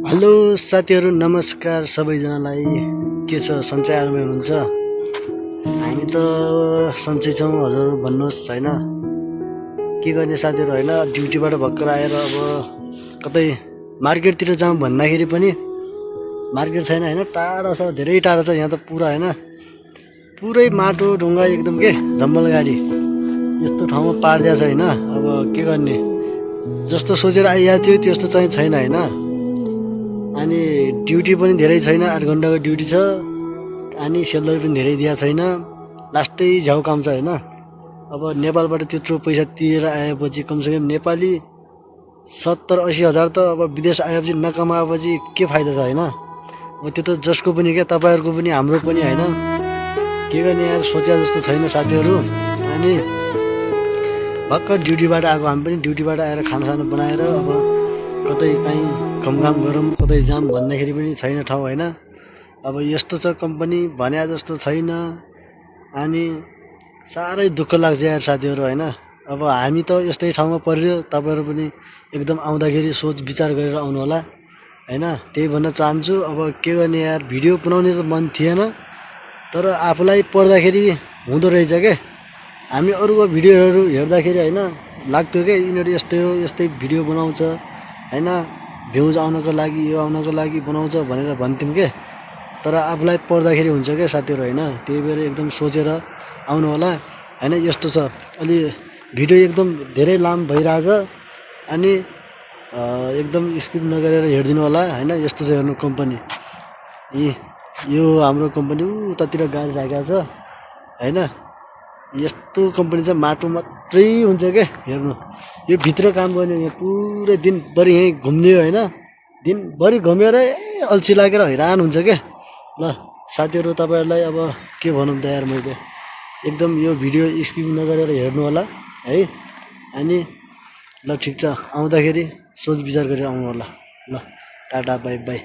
Hello साथीहरू, नमस्कार सबैजनालाई। के छ, सन्चै आरामै हुनुहुन्छ? हामी त सन्चै छौँ हजुर, भन्नुहोस् होइन। के गर्ने साथीहरू होइन, ड्युटीबाट भर्खर आएर अब कतै मार्केटतिर जाउँ भन्दाखेरि पनि मार्केट छैन होइन, टाढा छ, धेरै टाढा छ यहाँ त पुरा होइन। पुरै माटो ढुङ्गा एकदम के रम्बल गाडी यस्तो ठाउँमा पारिदिएको छ होइन। अब के गर्ने, जस्तो सोचेर आइएको थियो त्यस्तो चाहिँ छैन होइन। अनि ड्युटी पनि धेरै छैन, 8 घन्टाको ड्युटी छ। अनि सेलरी पनि धेरै दिएको छैन, लास्टै झ्याउ काम छ होइन। अब नेपालबाट त्यत्रो पैसा तिरेर आएपछि कमसेकम नेपाली 70-80 हजार त अब विदेश आएपछि नकमाएपछि के फाइदा छ होइन। अब त्यो त जसको पनि क्या, तपाईँहरूको पनि हाम्रो पनि होइन। के गर्ने यार, सोचे जस्तो छैन साथीहरू। अनि भर्खर ड्युटीबाट आएको, हामी पनि ड्युटीबाट आएर खानासाना बनाएर अब कतै काहीँ घमघाम गरौँ, कतै जाम भन्दाखेरि पनि छैन ठाउँ होइन। अब यस्तो छ कम्पनी, भने जस्तो छैन। अनि साह्रै दुःख लाग्छ यार साथीहरू होइन। अब हामी त यस्तै ठाउँमा परियो, तपाईँहरू पनि एकदम आउँदाखेरि सोच विचार गरेर आउनु होला होइन, त्यही भन्न चाहन्छु। अब के गर्ने यार, भिडियो बनाउने त मन थिएन, तर आफूलाई पढ्दाखेरि हुँदो रहेछ के। हामी अरूको भिडियोहरू हेर्दाखेरि होइन लाग्थ्यो क्या, यिनीहरू यस्तै हो, यस्तै भिडियो बनाउँछ होइन, भ्युज आउनको लागि यो आउनको लागि बनाउँछ भनेर भन्थ्यौँ के। तर आफूलाई पढ्दाखेरि हुन्छ क्या साथीहरू होइन, त्यही भएर एकदम सोचेर आउनु होला होइन। यस्तो छ, अलि भिडियो एकदम धेरै लामो भइरहेछ, अनि एकदम स्किप नगरेर हेरिदिनु होला होइन। यस्तो छ हेर्नु कम्पनी, यो हाम्रो कम्पनी उतातिर गाडी राखेको छ होइन। यस्तो कम्पनी चाहिँ माटो मात्रै हुन्छ क्या हेर्नु। यो भित्र काम गर्ने, यहाँ पुरै दिनभरि यहीँ घुम्ने होइन, दिनभरि घुमेर अल्छी लागेर हैरान हुन्छ क्या। ल साथीहरू, तपाईँहरूलाई अब के भनौँ त यार, मैले एकदम यो भिडियो स्किप नगरेर हेर्नु होला है। अनि ल ठिक छ, आउँदाखेरि सोच विचार गरेर आउनु होला। ल टाटा बाई बाई।